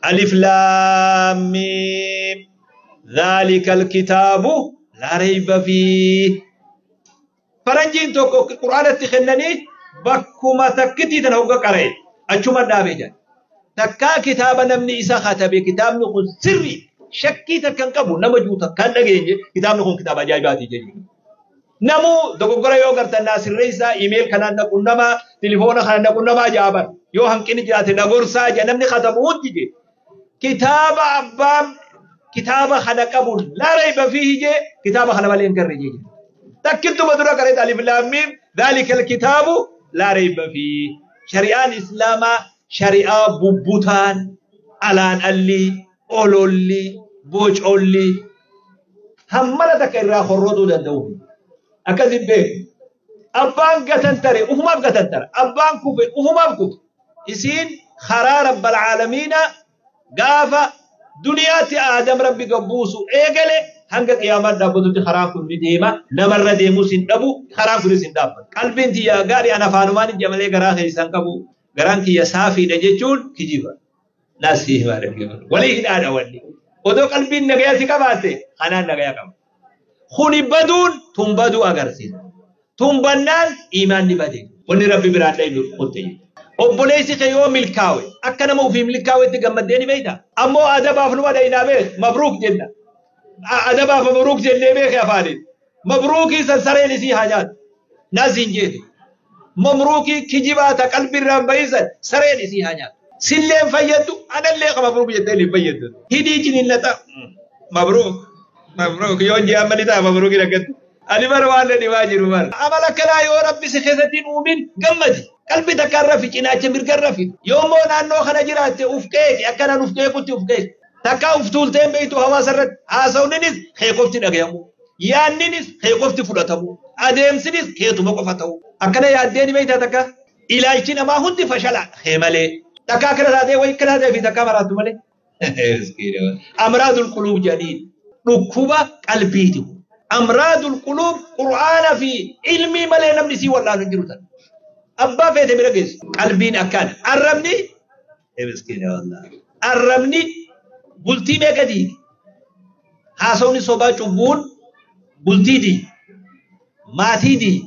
Alif laam miim. Dhaalikal kitaabu laa rayba fiih. Faranjiin tokko Qur'aanatti kennanii bakkuma takkitii tana hogga qara'e achuma dhaabee jira. Takkaa kitaaba namni isa katabe kitaabni kun sirri shakkii takka hin qabu nama juu takka hin dhageenye kitaabni kun kitaaba ajaa'ibaati jechuudha. Namuu dogoggora yoo gartan naa sirreessaa iimeeyil kanaan na qunnamaa tilifoona kanaan na qunnamaa jaaban yoo hanqinni jiraate na gorsaa jaa namni katabu hundi jee. Kitaaba abbaan kitaaba kana qabu laa rayba fiihi jee kitaaba kana malee hin garre jee. Takkittuma dura qaree alif laam miim dhaalikal kitaabu laa rayba fiihi. Shari'aan Islaamaa shari'aa bubbutaan alaan allii ololli bocolli hammana takka irraa horrotuu danda'u. Akkasin beeku. Abbaan gatantare ufumaaf gatantara. Abbaan kufe ufumaaf kufe. Isiin karaa rabbal aalamiina gaafa duniyaatti Aadam rabbi gabbuusu eegale hanga qiyaamaan dhaabbatutti karaan kun ni deema. Namarra deemus hin dhabu karaan kunis hin dhaabbatu. Qalbiin tiyya gaarii ana afaanumaan ija malee garaa keessan qabu. Garaan kiyya saafiidha jechuun kijiba. Naasii himaa dhaggeeffatu. Walii hidhaadha wanni. Odoo qalbiin nagayaa si qabaatte kanaan nagayaa qaba. Kuni baduun tun baduu agarsiisa. Tun bannaan iimaanni bade. Wanni rabbi biraan dhaynu kutte. Obboleessi kee yoo milkaawe akka nama ofii milkaawetti gammaddee ni beekta. Ammoo adabaaf numa dhaynaa beek mabruuk jenna. Adabaaf mabruuk jennee beeke afaaniin. Mabruukii san sareen isii haa nyaatu. Naas hin jeetu. Mamruukii kijibaa ta qalbiirraan bahisan sareen isii haa nyaatu. Silleen fayyaddu anallee ka mabruuk jettee hin fayyaddu. Hidhii ciniinnata. Mabruuk. Mabruuk yoo ji'a amma ni ta'a mabruuk hin argattu. Ani bara waan na dhibaa jiru bara. Amala akkanaa yoo rabbi si keessatti hin uumin gammadi. Qalbii takka irra fi cinaacha mirga irra fi. Yoo immoo naannoo kana jiraatte uf qeeqi akkanaan uf qeequtti uf qeeqi. Takkaa uf tuultee hin beektu hawaasa irratti haasawninis kee qofti dhagayamu. Yaanninis kee qofti fudhatamu. Adeemsinis keetuma qofa ta'u. Akkana yaaddee ni beektaa takka? Ilaalchi namaa hundi fashala kee malee. Takka akkana taatee wayi akkana taatee fi takkaa maraattu malee. Amraadul quluub jedhaniin dhukkuba qalbiiti. Amraadul quluub Qur'aana fi ilmii malee namni sii wal'aanu hin jiru tan. Abbaa feete bira geessu. Qalbiin akkana. Arrabni miskiina wallahi. Arrabni bultii meeqa diige? Haasawni sobaa cubbuun bultii diige. Maatii diige.